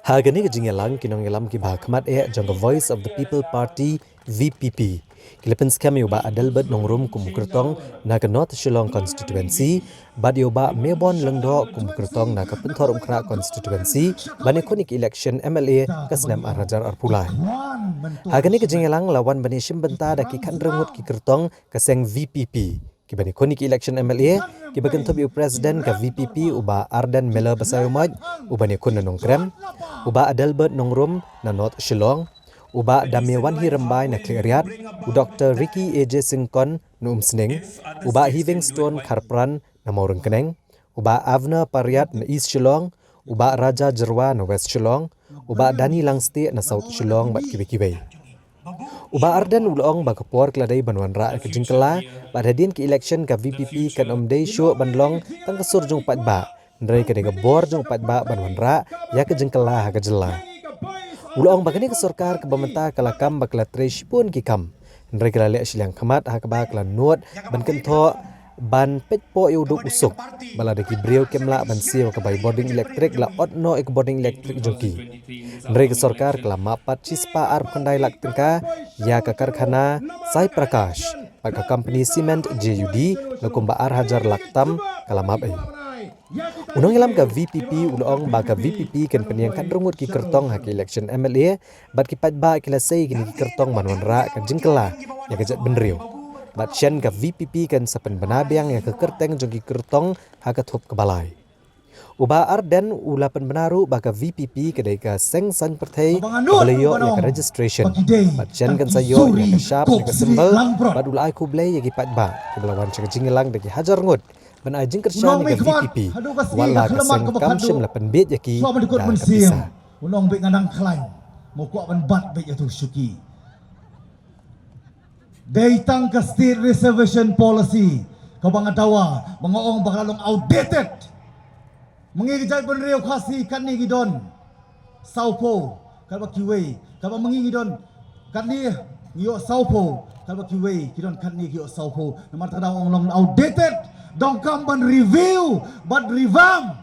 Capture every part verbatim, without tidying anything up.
Ha kane ka jingïalang, ki nongïalam kiba ha khmat eh jong ka Voice of the People Party, V P P, ki la pynskhem ïa u Bah Adelbert Nongrum kum u kyrtong na ka North Shillong Constituency, bad ïa u Bah Mebon Lyngdoh kum u kyrtong na ka Pynthorumkhrah Constituency ban ïakhun ïa ka election M L A ka snem ar hajar arphew lai. Ha kane ka jingïalang la wan ban ïashim bynta da ki khathynriew ngut ki kyrtong ka seng V P P kiban ïakhun ïa ka election M L A, kiba kynthup ïa u President ka V P P u Bah Ardent Miller Basaiawmoit uban ïakhun na Nongkrem, u Bah Adelbert Nongrum na North Shillong, u Bah Damewanhi Rymbai na Khliehriat, u Doktor Ricky A J Syngkon na Umsning, u Bah Heavingstone Kharpran na Mawryngkneng, u Bah Avner Pariat na East Shillong, u Bah Raja Jyrwa na West Shillong, u Bah Danny Langstieh na South Shillong bad kiwei kiwei. U Bah Ardent u la ong ba ka por ka la dei ban wanrah ïa ka jingkylla, bad hadien ka election ka V P P kan ym dei shuh ban long tang ka sur jong u paidbah, hynrei ka dei ka bor jong u paidbah ban wanrah ïa ka jingkylla ha ka jylla. U la ong ba kane ka sorkar kaba mynta ka la kam ba ka la trei shibun ki kam, hynrei ka la leh shiliang khmat ha kaba ka la nud ban kynthoh ban peit pok ïa u duk u suk, ba lada ki briew kim lah ban siew ïa ka bai bording elektrik, la ot noh ïa ka bording elektrik jong ki. Hynrei ka sorkar ka la map pat shispah arphew khyndai lak tyngka ïa ka karkhana Sai Prakash, bad ka company cement J U D la kumba ar hajar lak tam ka la map ei. U nongïalam ka V P P u la ong ba ka V P P kan pynïeng khathynriew ngut ki kyrtong ha ka election M L A, bad ki paidbah ki la sei ïa kine ki kyrtong ban wanrah ka jingkylla ïa ka jaitbynriew. Bad shen ka V P P kan sa pynbna biang ïa ka kyrteng jong ki kyrtong ha ka thup kaba lai. U Bah Ardent u la pynbna ruh ba ka V P P ka dei ka seng saiñ pyrthei kaba la ïoh ïa ka registration. Bad shen kan sa ïoh ïa ka shap ne ka symbol, bad u la ai khublei ïa ki paidbah kiba la wan sha ka jingïalang da ki hajar ngut ban ai jingkyrshan ïa ka V P P, wat la ka seng kam shym la pynbeit ïa ki da ka pisa. U nong beit nga nang khlaiñ, mo kwah ban bat beit ïa tu shuki. Dei tang ka State Reservation Policy kaba nga dawa, ba nga ong ba ka long outdated. Ma ngi ka jaitbynriew Khasi katne ngi don sawphew, katba kiwei, katba ma ngi ngi don katne ngi ïoh sawphew, katba kiwei ki don katne ki ïoh sawphew. Namar kata nga ong long outdated. Donkam ban review, ban revamp.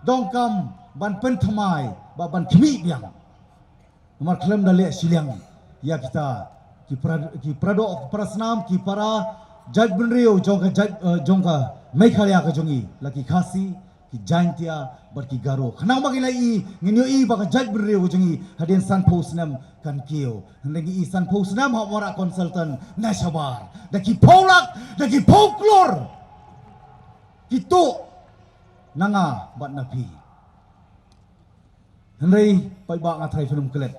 Donkam ban pynthymmai, bad ban khmih biang. Namar khlem da leh shiliang ïa kita ki para, ki para doh, ki para snam, ki para jaitbynriew jong ka jait, eh, jong ka Meghalaya ka jong ngi, la ki Khasi, ki Jaintia bad ki Garo. Khnang ba ngi la i, ngin ïohi ba ka jaitbynriew ka jong ngi hadien sanphew snem kan kiew. Hynrei ngi i sanphew snem ha Umrah Consultant na shabar da ki phew lak, da ki phew klur ki tuh na nga bad na phi. Hynrei paidbah, nga tharai phin ym klet.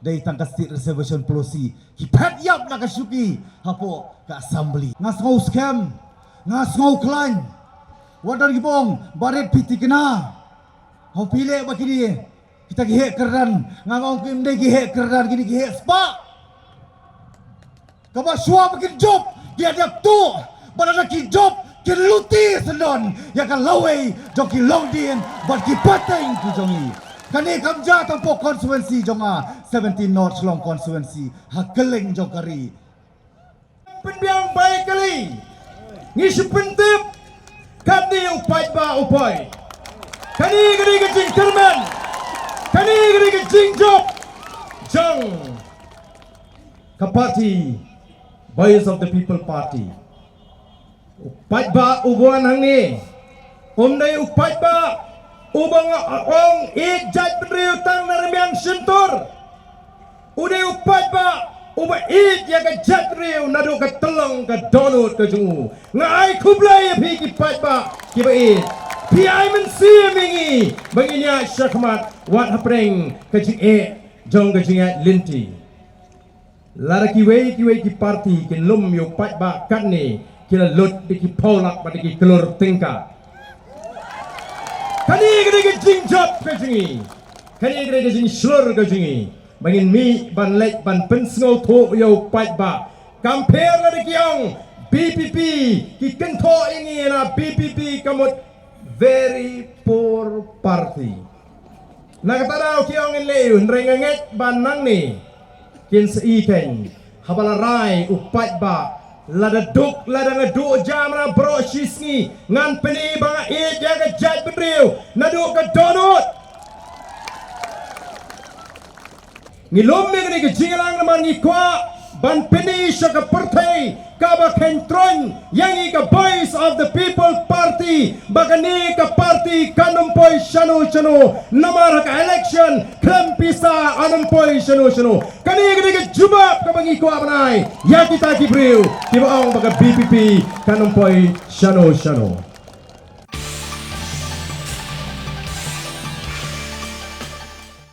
Dei tang ka State Reservation Policy ki phet ïap na ka shuki hapoh ka Assembly. Nga sngew skhem, nga sngew khlaiñ. Wat don kiba ong ba rit phi thikna. Haba phi leh ba kine kita ki heh kyrdan, nga ong kim dei ki heh kyrdan, kine ki heh spah. Kaba shuwa ba kin jop ki hap tuh, bad lada ki jop kin luti syndon ïa ka lawei jong ki longdien bad ki pateng ki jong ngi. Kane kam jia tang hapoh constituency jong nga, seventeen North Shillong Constituency, ha kylleng jong ka ri. Pynbiang bai kali, ngi shu pyntip, katne u paidbah u poi. Kane ka dei ka jingkyrmen, kane ka dei ka jingjop jong ka party, Voice of the People Party. U paidbah uba wan hangne um dei u paidbah uba nga ong ïeit jaitbynriew tang na rmiang shyntur. U dei u paidbah uba ïeit ïa ka jaitbynriew naduh ka tyllong ka dohnud ka jong u. Nga ai khublei ïa phi ki paidbah kiba ïeit. Phi ai mynsiem ïa ngi ba ngin ïaid shakhmat wat hapdeng ka jingeh jong ka jingïaid lynti. Lada kiwei kiwei ki party kin lum ïa u paidbah katne, ki la lut da ki phew lak bad da ki klur tyngka. Kane ka dei ka jingjop ka jong ngi. Kane ka dei ka jingshlur ka jong ngi. Ba ngin mih ban leit ban pynsngewthuh ïa u paidbah. Kam pher lada ki ong VPP, ki kynthoh ïa ngi na VPP ka mut very poor party. Na kata daw ki ong in leh ïa u, hynrei nga ngeit ba nangne kin sa ïa keiñ. Haba la rai u paidbah, lada duk lada nga duh jam na baroh shi sngi, ngan pyni ba nga ïeit ïa ka jaitbynriew naduh ka dohnud. Ngi lum ïa kane ka jingïalang namar ngi kwah ban pyni sha ka pyrthei kaba khein troiñ ïa ngi ka Voice of the People Party, ba kane ka party kan ym poi shano shano namar ha ka election khlem pisa kan ym poi shano shano. Kane ka dei ka jubab kaba ngi kwah ban ai ïa kita ki briew kiba ong ba ka VPP kan ym poi shano shano.